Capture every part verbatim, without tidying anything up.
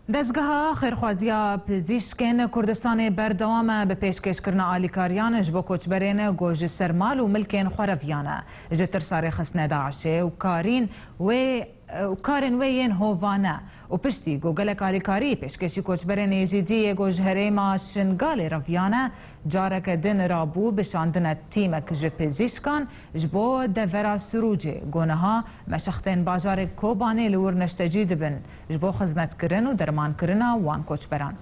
Dezgeha Xêrxwaziya Pizîşkên Kurdistanê berdewam e bi pêşkêşkirina alîkariyan ji bo koçberên ku ji ser mal û milkên xwe reviyane, ji tirsa rêxistinê DAIŞê û karîn wê, û karên wê yên hovane û piştî ku gelek alîkarî pêşkêşî koçberên Êzîdî yê ku ji herêma Şingalê reviyane, careke din rabû bi şandine tîmek ji pizîşkan ji bo devera Sirûcê ku niha meşextên bajarê Kobanê li wir neştecî dibin. Ji bo xizmetkirin û dermankirina wan koçberan.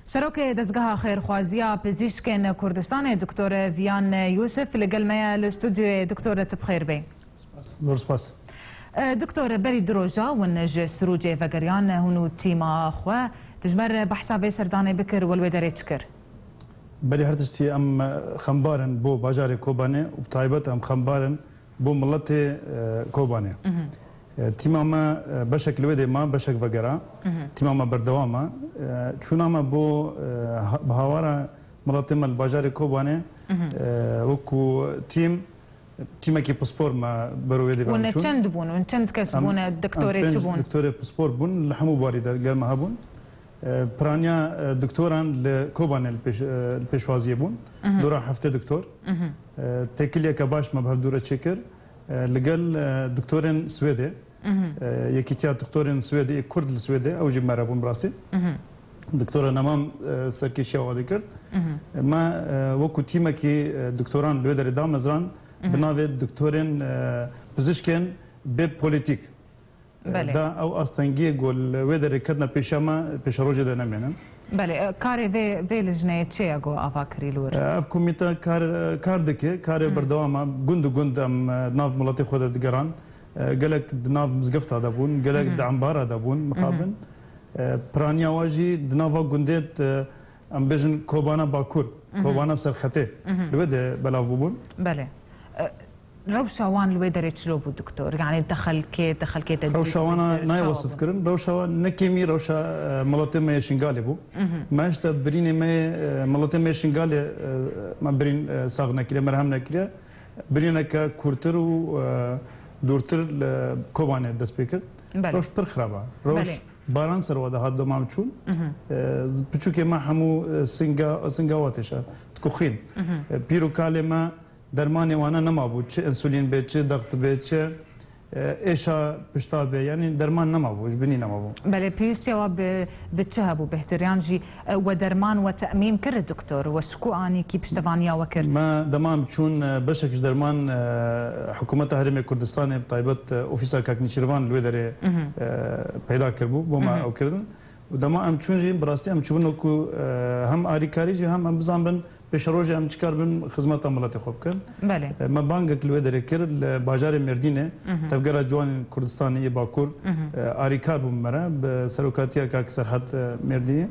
Serokê Dezgeha Xêrxwaziya Pizîşkên Kurdistanê Doktor Viyan Yûsif li gel me ye li stûdyoyê. Doktor, tu bi xêr bê. Zor spas. E, Doktor, berî du roja hûn ji Sirûcê vegeriyan, hûn û tîma xwe. Tu ji me re behsa vê serdanê bikir, we li wê derê çi kir? Belê her tiştî em, e, xembar in bo bajarê Kobanê û bi taybet em xembar in bo miletê, e, Kobanê. E, tîma me, e, beşek li wê dê ma, beşek vegera. Tîma me berdewam e. E, çûna me bo, e, ha-, bi hawara miletê me li bajarê Kobanê, e, wekû tîm, tîmekî pispor me bero wê dê Hûn çûn. Çend bûn? Hûn çend kes Em, bûne? em Doktorê pênc çi bûn? Doktorê pispor bûn, li hemû barî de gel me hebûn. E, piraniya, e, doktoran li Kobanê li pêş-, e, li pêşwaziyê bûn. Dora heftê doktor. E, têkiliyeke baş me bi hevdû re çêkir. E, li gel, e, doktorên Swêdê. E, Yekîtiya Doktorên Swêdê, ê Kurd li Swêdê, ew jî bi me re bûn bi rastî. Doktora Nemam, e, serkêşiya wadî kir. E, me, e, wekû tîmekî, e, doktoran li wê derê damezran, bi navê doktorên, e, pizişkên bê polîtîk. E, Belê. Da ew astengiyê ku li wê derê ketine pêşiya me, pêşerojê de nemênin. Belê, e, karê vê, vê lijneyê çi ye ku ava kirî li wir? E, ev komîte kar, e, kar dike, karê berdewam e, gund û gund em, e, di nav miletê xwe de digeran. E, gelek di nav mizgefta de bûn, gelek di embara de bûn, mixabin. E, piraniya wa jî di nava gundê de, em bêjin Kobana Bakur, Kobana Serxetê, li wê de belav bûbûn. Belê. E, Rewşa wan li wê derê çilo bû, doktor? Yanî di xelkê, di xelkê de Rewşa wana nayê wasif kirin. Rewşa wan ne kêmî rewşa, e, miletê me yê Şingalê bû. Me işte birînê me yê, e, miletê me yê Şingalê, e, me birîn, e, sax nekiriye, merhem nekiriye. Birîneke kûrtir û, e, dûrtir li Kobanê dest pê kir. Belê. Rewş pir xirab e. Rewş Belê. Baran ser we de hat doma em çûn. E, piçûkê me hemû, e, singa, singa wa têşe. Dikuxîn. E, pîr û kalê me dermanê wana nemabû. Çi însulîn bê, çi daxt bê, çi, e, êşa pişta bê. Yanî derman nemabû, ji binî nemabû. Belê, pêwîstiya we bi, bi çi hebû bêhtir? Yan jî, e, we derman we temîn kir, doktor? We ji ku anîkî piştevaniya we kir? Me dema em çûn, e, beşek ji derman, e, hikûmeta Herêmê Kurdistanê, bi taybet, e, ofîsa Kak Nîçîrvan li wê derê, e, peyda kiribû, bo me ew kirdin. Û dema em çûn jî, bi rastî em çûbûn wekû, e, hem arîkarî jî hem em bizanbin pêşerojê em çikar bin xizmeta miletê xwe bikin. Belê. E, me bangek li wê derê kir, li bajarê Mêrdînê, Tevgera Ciwanên Kurdistanê yê Bakur, e, arîkar bûn me re, bi serokatiya Kak Serhat, e, Mêrdînê.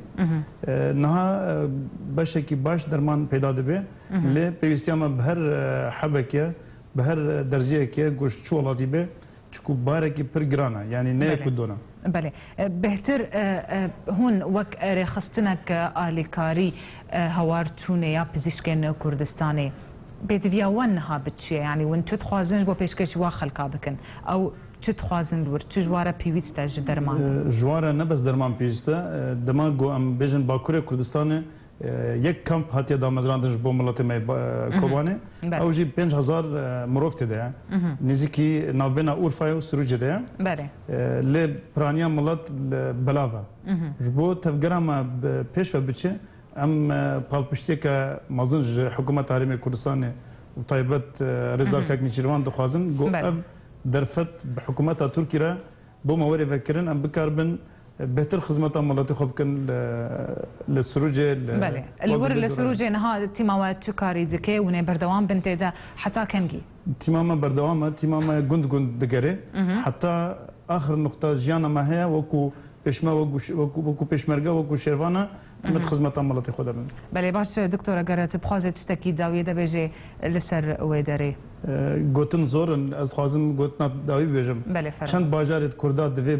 E, niha, e, beşekî baş derman peyda dibe. Lê pêwîstiya me bi her, e, hebekê, bi her derziyekê, ku ji çi welatî be, çiku barekî pir giran e, yanî ne yek Belê. Û dona. Belê. E, bêhtir, e, e, hûn wek rêxistinek, e, alîkarî, e, hawar çûnê ya pizîşkên Kurdistanê, pêdiviya wan niha bi çi ye? Yanî hûn çi dixwazin ji bo pêşkêşî wa xelka bikin? Ew çi dixwazin li wir? Çi ji wa re pêwîst e ji derman? E, ji wa re ne bes derman pêwîst e. E, dema ku em bêjin Bakurê Kurdistanê, e, yek kamp hatiye damezrandin ji bo miletê me, e, Kobanê. Belê. Ew jî pênc hezar, e, mirov tê de ye. Nêzîkî navbêna Urfayê û Sirûcê de ye. Belê. E, lê piraniya milet li belav e. Ji bo tevgera me bi pêş ve biçe, em, e, palpiştiyeke mezin ji Hikûmeta Herêmê Kurdistanê û taybet, e, Rêzdar Kak Nîçîrvan dixwazin. Go Belê. Ev derfet bi hikûmeta Tirkî re bo me were vekirin, em bikaribin, e, bêhtir xizmeta miletê xwe bikin li, li Sirûcê, li Belê. Li wir li Sirûcê niha tîma we çi karî dike? Hûn ê berdewam bin tê de heta kengî? Tîma me berdewam e, tîma me gund gund digere. Heta axir nuqta jiyana me heye, wekû pêşme-, wekû ş-, wekû, wekû pêşmerge, wekû şêrvana, em di xizmeta miletê xwe de bin. Belê, baş, doktor, eger tu bixwazê tiştekî dawiyê de bêjê li ser wê derê. E, gotin zor in, ez dixwazim gotina dawî bibêjim. Belê, fermo. Çend bajarê di Kurda divê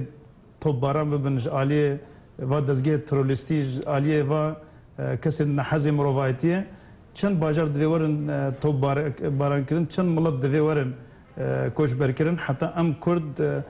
topbaran bibin ji aliyê va dezgehê terorîstî, ji aliyê va, e, kesên nehezê mirovayetiyê, Çend bajar divê werin e, top bar- baran kirin, çend milet divê werin e, koçber kirin, heta em Kurd e,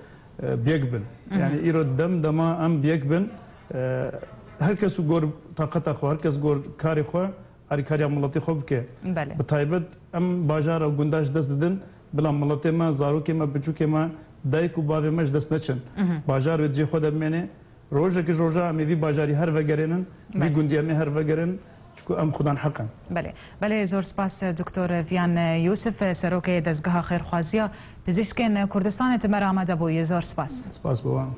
e, biyek bin. Yani îro dem dema em biyek bin, e, her kes û gor taqeta xwe, her kes gor karê xwe, alîkariya miletê xwe bike. Belê. Bi taybet em bajara û gunda ji dest didin, bila miletê me, zarokê me, biçûkê me, dayik û bavê me ji dest neçin. Bajar wê cihê xwe de bimêne. Rojek ji roja em ê vî bajarî her vegerênin, vî Belê. gundî em ê her vegerin, çiku em xudan heq in. Belê. Belê, zor spas, Doktor Viyan Yûsif, serokê Dezgeha Xêrxwaziya Pizîşkên Kurdistanê, tu me re amade bûyî. Zor spas. Spas bi wan.